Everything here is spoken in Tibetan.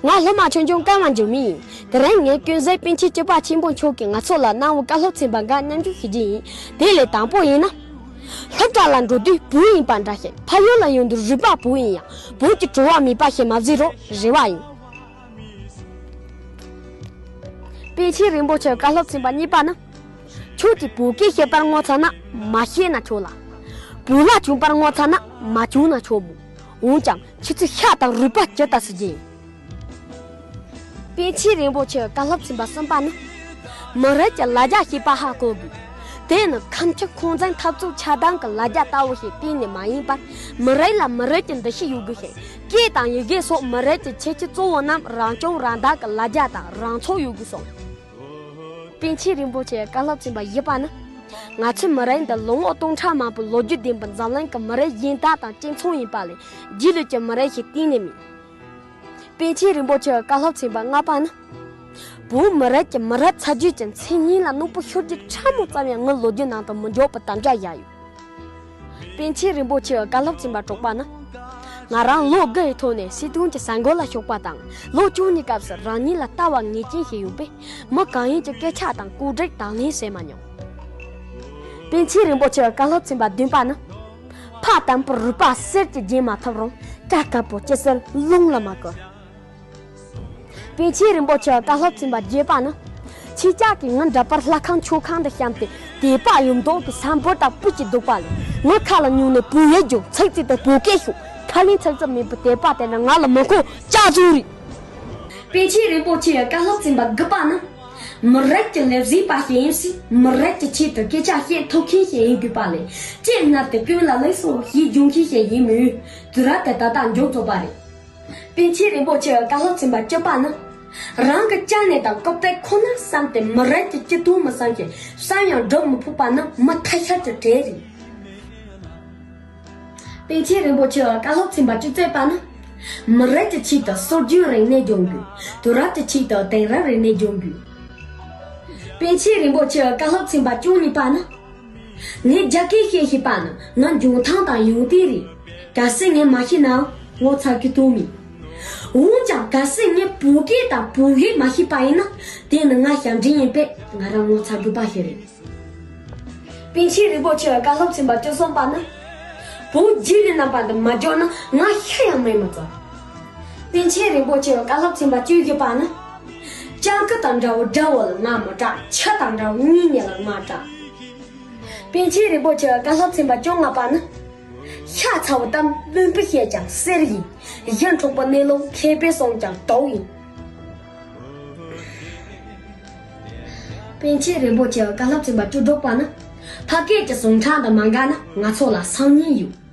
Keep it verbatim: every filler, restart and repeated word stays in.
ང་སློབ་མ་ཆུང་ཆུང་ཀརྨ་འཇིགས་མེད་ཡིན། དེ་རིང་ངས་ཀུན་གཟིགས་པཎ་ཆེན་སྐྱོབ་པ་ཆེན་པོ་མཆོག་གིས་ང་ཚོ་ལ་གནང་བའི་བཀའ་སློབ་ཚན་པ་འགའ་མཉམ་ཞུགས་ཞུ་རྒྱུ་ཡིན། དེ་ལས་དང་པོ་ཡིན་ན། སློབ་གྲྭ་ལ་འགྲོ་དུས་བུ་ཡིན་པ་འདྲ་ཞིག་ཕ་ཡུལ་ལ་ཡོང་དུས་རུས་པ་བུ་ཡིན་ཡང་བུ་གྱི་བྲོ་བ་མེད་པ་ཞིག་མ་བཟོས་རོགས་རེ་བ་ཡིན། པཎ་ཆེན་རིན་པོ་ཆེའི་བཀའ་སློབ་ཚན་པ་གཉིས་པ་ནི། ཁྱོད་ཀྱིས་བོད་སྐད་ཤེས་པར་ངོ་ཚ་ན་མ་ཤེས་ན་ཆོག་ལ། བོད་ལྭ་གྱོན་པར་ངོ་ཚ་ན་མ་གྱོན་ན་ཆོག་མོད། འོན་ཀྱང་ཁྱེད་ཚོས་ཤ་དང་རུས་པ་ཇི་ལྟར་ཟ་རྒྱུ་ཡིན། པཎ་ཆེན་རིན་པོ་ཆེའི་བཀའ་སློབ་ཚན་པ་གསུམ་པ་ནི། མི་རིགས་ཀྱི་ལ་རྒྱ་ཤེས་པ་ཧ་གོ་དགོས། དེ་ནི་ཁམས་སྤྱི་ཁོང་འཛིན་འཐབ་རྩོད་ཆགས་སྡང་གི་ལ་རྒྱ་ལྟ་བུ་ཞིག་གཏན་ནས་མ་ཡིན་པར། མི་རིགས་ལ་མི་རིགས་ཀྱི་འདུ་ཤེས་ཡོད་དགོས་ཤིང་། སྐད་དང་ཡི་གེ་སོགས་མི་རིགས་ཀྱི་ཁྱད་ཆོས་གཙོ་བོ་རྣམས་རང་སྐྱོང་རང་བདག་གི་ལ་རྒྱ་དང་རང་ཚུགས་ཡོད་དགོས་སོ། པཎ་ཆེན་རིན་པོ་ཆེའི་བཀའ་སློབ་ཚན་པ་བཞི་པ་ནི། ང་ཚོའི་མི་རིགས་འདི་ལོ་ངོ་སྟོང་ཕྲག་མང་པོའི་ལོ་རྒྱུས་ལྡན་པའི་འཛམ་གླིང་གི་མི་རིགས་གཞན་དག་དང་གཅིག་མཚུངས་ཡིན་པ་ལས་རྗེས་ལུས་ཀྱི་མི་རིགས་ཤིག་གཏན་ནས་མིན། པཎ་ཆེན་རིན་པོ་ཆེའི་བཀའ་སློབ་ཚན་པ་ལྔ་པ་ནི། བོད་མི་རིགས་ཀྱི་མི་རབས་ཚ་རྒྱུད་ཀྱི་མཚན་སྙན་ལ་རྣོ་པོ་ཤོར་རྒྱུ་ཕྲ་མོ་ཙམ་ཡང་ངའི་ལོ་རྒྱུས་ནང་དུ་མི་འཇོག་པའི་དམ་བཅའ་བཞག་ཡོད། པཎ་ཆེན་རིན་པོ་ཆེའི་བཀའ་སློབ་ཚན་པ་དྲུག་པ་ནི། ང་རང་ལོ་དགུ་ཡི་ཐོག་ནས་སྲིད་དོན་གྱི་ས་འགོ་ལ་ཞུགས་པ་དང་ལོ་བཅུ་གཉིས་སྐབས་སུ་རང་ཉིད་ལ་ལྟ་བ་ངེས་ཅན་ཞིག་ཡོད་པས། མི་གང་ཡིན་གྱི་སྐད་ཆ་དང་གོ་སྒྲིག་དང་ལེན་བྱས་མ་མྱོང་། པཎ་ཆེན་རིན་པོ་ཆེའི་བཀའ་སློབ་ཚན་པ་བདུན་པ་ནི། ཕ་དམ་པའི་རུས་པ་གསེར་གྱིས་བརྒྱན་མ་ཐུབ་རུང་ཀ་དཀར་པོ་ཅི་སེར་རླུང་ལ་མ་བསྐུར། པཎ་ཆེན་རིན་པོ་ཆེའི་བཀའ་སློབ་ཚན་པ་བརྒྱད་པ་ནི། ཁྱེད་ཅག་གིས་ངའི་འདྲ་པར་ལྷ་ཁང་མཆོད་ཁང་དུ་བཤམས་ཏེ་དད་པ་ཡོད་མདོག་གིས་ས་འབུར་དང་སྤུ་གཅིག་བདུག་པ་ལས་ངའི་ཁ་ལ་ཉུང་ནས་བོད་ཡིག་སྦྱོང་ཚིག་གཅིག་ཏུ་བོད་སྐད་ཤོད་ཁ་ལེན་ཚིག་རྩུབ་མེད་པའི་དད་པ་དེ་ནི་ང་ལ་མི་མཁོ་ཅག་བཟོ་རེད། པཎ་ཆེན་རིན་པོ་ཆེའི་བཀའ་སློབ་ཚན་པ་དགུ་པ་ནི། མི་རིགས་ཀྱི་ལས་བཟོས་པ་ཞིག་ཡིན་སྲིད་མི་རིགས་ཀྱི་ཆེད་དུ་སྐད་ཆ་བཤད་ཐུབ་མཁན་ཞིག་ཡིན་དགོས་པ་ལས་ཅི་སྔར་དུ་ཀུན་ལ་ལེགས་སོ་ཞེས་སྦྱོང་མཁན་ཞིག་ཡིན་མོད། དུས་རབས་དེ་ད་ལྟ་མཇུག་རྫོགས་པ་རེད། པཎ་ཆེན་རིན་པོ་ཆེའི་བཀའ་སློབ་ཚན་པ་བཅུ་པ་ནི། རང་གི་ཅ་ནེ་དང་རྐུབ་སྟེགས་ཁོ་ན་བསམ་སྟེ་མི་རིགས་ཀྱི་སྤྱི་དོན་མི་བསམ་ཞིང་བསམ་ཡང་སྒྲུབ་མི་ཕོད་པ་ནི་མི་ཐ་ཤལ་གྱི་གྲས་རེད། པཎ་ཆེན་རིན་པོ་ཆེའི་བཀའ་སློབ་ཚན་པ་བཅུ་གཅིག་པ་ནི། མི་རིགས་ཀྱི་ཆེད་དུ་སྲོལ་རྒྱུན་རིག་གནས་སྦྱོང་དགོས། དུས་རབས་ཀྱི་ཆེད་དུ་དེང་རབས་རིག་གནས་སྦྱོང་དགོས། པཎ་ཆེན་རིན་པོ་ཆེའི་བཀའ་སློབ་ཚན་པ་བཅུ་གཉིས་པ་ནི། ངས་རྒྱ་སྐད་བཤད་ཤེས་པ་ནི་ང་འཇོན་ཐང་དང་ཡོན་ཏན་རེད། གལ་སྲིད་ངས་མ་ཤེས་ནའང་ངོ་ཚ་རྒྱུ་དོན་མེད། འོན་ཀྱང་གལ་སྲིད་ངས་བོད་སྐད་དང་བོད་ཡིག་མ་ཤེས་པ་ཡིན་ན་དེ་ནི་ང་ཞབས་འདྲེན་ཡིན་པས་ང་རང་ངོ་ཚ་དགོས་པ་ཞིག་རེད། པཎ་ཆེན་རིན་པོ་ཆེའི་བཀའ་སློབ་ཚན་པ་བཅུ་གསུམ་པ་ནི། བོད་རྗེས་ལུས་རྣམ་པ་འདི་མ་འཇོག་ན་ང་ཤི་ཡང་མེད་མི་ཚོར། པཎ་ཆེན་རིན་པོ་ཆེའི་བཀའ་སློབ་ཚན་པ་བཅུ་བཞི་པ་ནི། སྤྱང་ཀི་དང་འདྲ་བོ་དགྲ་བོ་ལ་ང་མི་སྐྲག་ཆུ་དང་འདྲ་བོ་གཉིས་གཉིས་ལ་ང་སྐྲག་པཎ་ཆེན་རིན་པོ་ཆེའི་བཀའ་སློབ་ཚན་པ་བཅོ་ལྔ་པ་ནི། ཤ་ཚ་བོ་གཏམ་བླུན་པོས་བཤད་ཀྱང་གསེར་ཡིན། གཞི་འཁྲུགས་པའི་གནས་ལུགས་མཁས་པས་གསུངས་ཀྱང་དོགས་ཡིན། པཎ་ཆེན་རིན་པོ་ཆེའི་བཀའ་སློབ་ཚན་པ་བཅུ་དྲུག་པ་ནི། ཕ་སྐད་ཀྱི་ཟུངས་ཁྲག་དང་མ་འགལ་ན་ང་ཚོ་ལ་སང་ཉིན་ཡོད།